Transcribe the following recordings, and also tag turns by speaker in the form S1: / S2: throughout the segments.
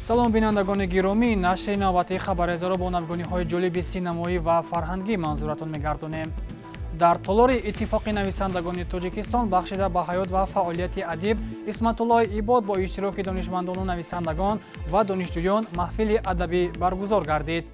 S1: Салом, бинандагони гиромӣ. Нашри навбатии хабарезаро бо навгониҳои ҷолиби синамоӣ ва фарҳангӣ манзуратон мегардонем. Дар толори Иттифоқи нависандагони Тоҷикистон, бахшида ба ҳаёт ва фаъолияти адиб Исматуллои Ибод, бо иштироки донишмандону нависандагон ва донишҷӯён маҳфили адабӣ баргузор гардид.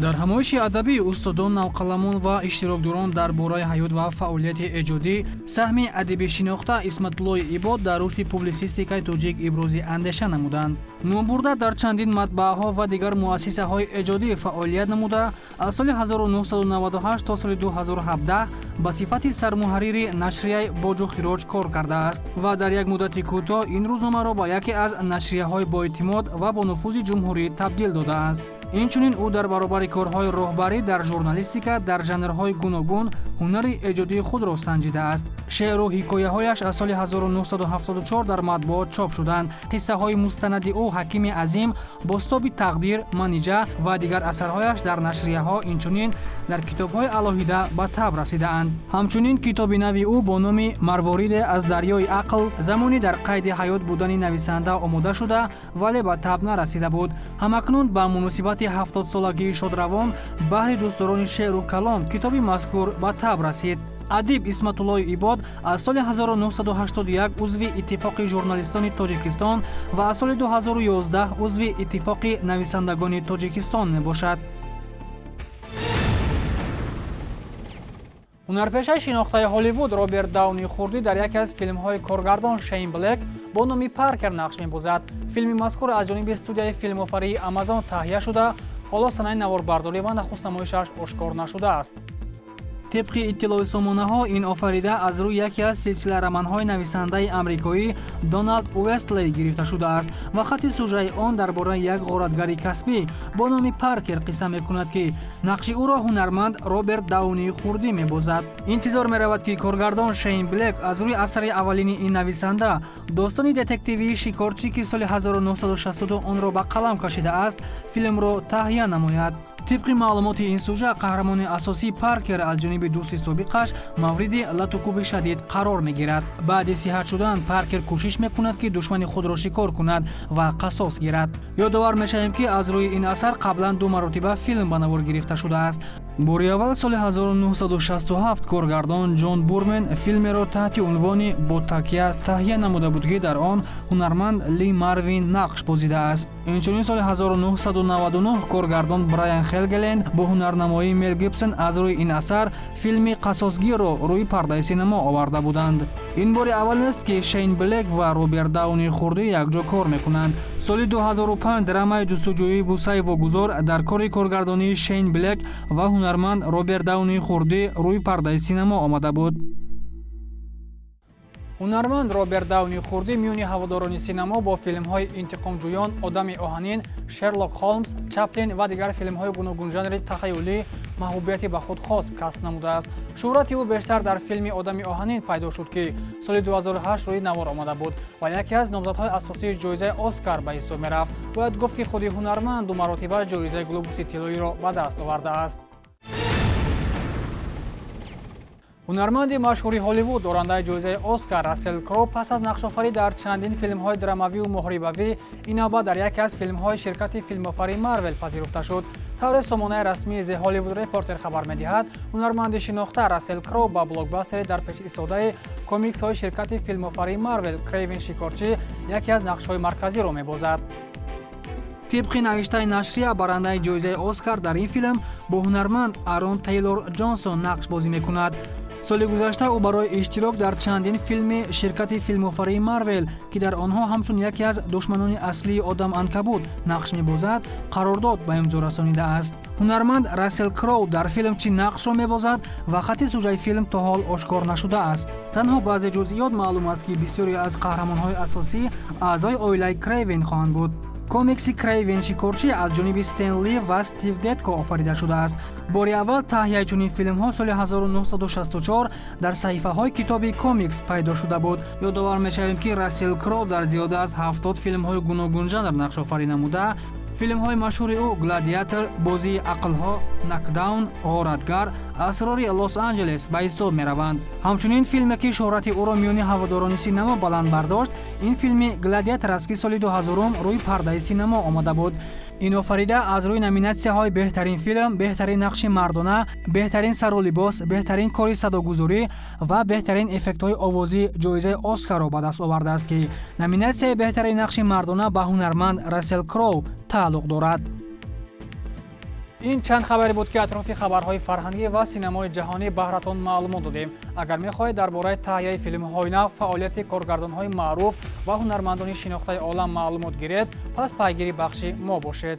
S1: Дар ҳамоиши адабӣ устодон, навқаламон ва иштирокдорон дар бораи ҳаёт ва фаъолияти эҷодӣ, саҳми адиби шинохта Исматуллои Ибод дар рушди публисистикаи тоҷик ибрози андеша намуданд. Номбурда дар чандин матбааҳо ва дигар муассисаҳои эҷодӣ фаъолият намуда, аз соли 1998 то соли 2017 ба сифати сармуҳаррири нашрияи Боҷу хироҷ кор кардааст ва дар як муддати кӯтоҳ ин рӯзномаро ба яке аз нашрияҳои боэътимод ва бонуфузи ҷумҳурӣ табдил додааст. Инчунин ӯ дар баробари корҳои роҳбарӣ дар журналистика дар жанрҳои гуногун ҳунари эҷодии худро санҷидааст. Шеъру ҳикояҳояш аз соли 1974 дар матбуот чоп шуданд. Қиссаҳои мустанади ӯ «Ҳакими азим», «Бозтоби тақдир», «Манижа» ва дигар асарҳояш дар нашрияҳо, инчунин дар китобҳои алоҳида ба таб расидаанд. Ҳамчунин китоби нави ӯ бо номи «Марвориде аз дарёи ақл» замони дар қайди ҳаёт будани нависанда омода шуда, вале ба таб нарасида буд. Ҳамакнун ба муносибати 70-солагии шодравон баҳри дӯстдорони шеъру калом китоби мазкур ба таб расид. Адиб Исматуллои Ибод аз соли 1981 узви Иттифоқи журналистони Тоҷикистон ва аз соли 2011 узви Иттифоқи нависандагони Тоҷикистон мебошад. Ҳунарпешаи шинохтаи Ҳолливуд Роберт Дауни хурдӣ дар яке аз филмҳои коргардон Шейн Блек бо номи Паркер нақш мебозад. Филми мазкур аз ҷониби студияи филмофарии Амазон таҳия шуда, ҳоло санаи наворбардорӣ ва нахустнамоишаш ошкор нашудааст. Тибқи иттилои сомонаҳо, ин офарида аз рӯи яке аз силсила романҳои нависандаи амрикоӣ Доналд Уэстлей гирифта шудааст ва хатти сужаи он дар бораи як ғоратгари касбӣ бо номи Паркер қисса мекунад, ки нақши ӯро ҳунарманд Роберт Дауни хурдӣ мебозад. Интизор меравад, ки коргардон Шейн Блек аз рӯи асари аввалини ин нависанда, достони детективии «Шикорчӣ», ки соли 1962 онро ба қалам кашидааст, филмро таҳия намояд. Тибқи маълумоти ин сужа, қаҳрамони асосӣ Паркер аз ҷониби дӯсти собиқаш мавриди латукуби шадид қарор мегирад. Баъди сиҳат шудан Паркер кӯшиш мекунад, ки душмани худро шикор кунад ва қасос гирад. Ёдовар мешавем, ки аз рӯи ин асар қаблан ду маротиба филм ба навор гирифта шудааст. Бори аввал соли 1967 коргардон Ҷон Бурмен филмеро таҳти унвони «Бо такя» таҳия намуда буд, ки дар он ҳунарманд Ли Марвин нақш бозидааст. Инчунин соли 1999 коргардон Брайан Хелгеленд бо ҳунарнамоии Мел Гибсон аз рӯи ин асар филми «Қасосгирро» рӯи пардаи синемо оварда буданд. Ин бори аввал нест, ки Шейн Блек ва Роберт Дауни хурдӣ якҷо кор мекунанд. Соли 2005 драмаи «Ҷустуҷӯии бусаи вогузор» дар кори коргардонии Шейн Блек ва ҳунарманд Роберт Дауни хурдӣ рӯи пардаи синемо омада буд. Ҳунарманд Роберт Дауни хурдӣ миёни ҳаводорони синамо бо филмҳои «Интиқомҷӯён», «Одами оҳанин», «Шерлок Холмс», «Чаплин» ва дигар филмҳои гуногунжанри тахаюлӣ маҳбубияти ба худ хос касб намудааст. Шӯҳрати ӯ бештар дар филми «Одами оҳанин» пайдо шуд, ки соли 2008 рӯи навор омада буд ва яке аз номзадҳои асосии ҷоизаи Оскар ба ҳисоб мерафт. Бояд гуфт, ки худи ҳунарманд ду маротиба ҷоизаи Глобуси тиллоиро ба даст овардааст. Ҳунарманди машҳури Ҳолливуд, дорандаи ҷоизаи Оскар Рассел Кроу пас аз нақшофарӣ дар чандин филмҳои драмавию муҳорибавӣ ин навбат дар яке аз филмҳои ширкати филмофарии Марвел пазируфта шуд. Тавре сомонаи расмии The Hollywood Reporter хабар медиҳад, ҳунарманди шинохта Рассел Кроу ба блокбастери дар пеш истодаи комиксҳои ширкати филмофарии Марвел «Крейвен Шикорчӣ» яке аз нақшҳои марказиро мебозад. Тибқи навиштаи нашрия, барандаи ҷоизаи Оскар дар ин филм бо ҳунарманд Арон Тейлор Ҷонсон нақш бозӣ мекунад. Соли гузашта ӯ барои иштирок дар чандин филми ширкати филмофарии Марвел, ки дар онҳо ҳамчун яке аз душманони аслии одам анкабут нақш мебозад, қарордод ба имзо расонидааст. Ҳунарманд Рассел Кроу дар филм чӣ нақшро мебозад ва хатти сужаи филм то ҳол ошкор нашудааст. Танҳо баъзе ҷузъиёт маълум аст, ки бисёре аз қаҳрамонҳои асосӣ аъзои оилаи Крейвен хоҳанд буд. Комикси «Крейвен Шикорчӣ» аз ҷониби Стен Ли ва Стив Детко офарида шудааст. Бори аввал таҳияи чунин филмҳо соли 1964 дар саҳифаҳои китоби комикс пайдо шуда буд. Ёдовар мешавем, ки Рассел Кроу дар зиёда аз 70 филмҳои гуногунжанр нақшофарӣ намуда, Филмҳои машҳури ӯ «Гладиатор», «Бозии ақлҳо», «Нокдаун», «Ғоратгар», «Асрори Лос-Анҷелес» ба ҳисоб мераванд. Ҳамчунин филме, ки шӯҳрати ӯро миёни ҳаводорони синемо баланд бардошт, ин филми «Гладиатор» аст, ки соли 2000 рӯи пардаи синемо омада буд. Ин офарида аз рӯи номинатсияҳои беҳтарин филм, беҳтарин нақши мардона, беҳтарин сару либос, беҳтарин кори садогузорӣ ва беҳтарин эффектҳои овозӣ ҷоизаи Оскарро ба даст овардааст, ки номинатсияи беҳтарин нақши мардона ба ҳунарманд Рассел Кроу тааллуқ дорад. Ин чанд хабаре буд, ки атрофи хабарҳои фарҳангӣ ва синамои ҷаҳонӣ баҳратон маълумот додем. Агар мехоҳед дар бораи таҳияи филмҳои нав, фаъолияти коргардонҳои маъруф ва ҳунармандони шинохтаи олам маълумот гиред, пас пайгири бахши мо бошед.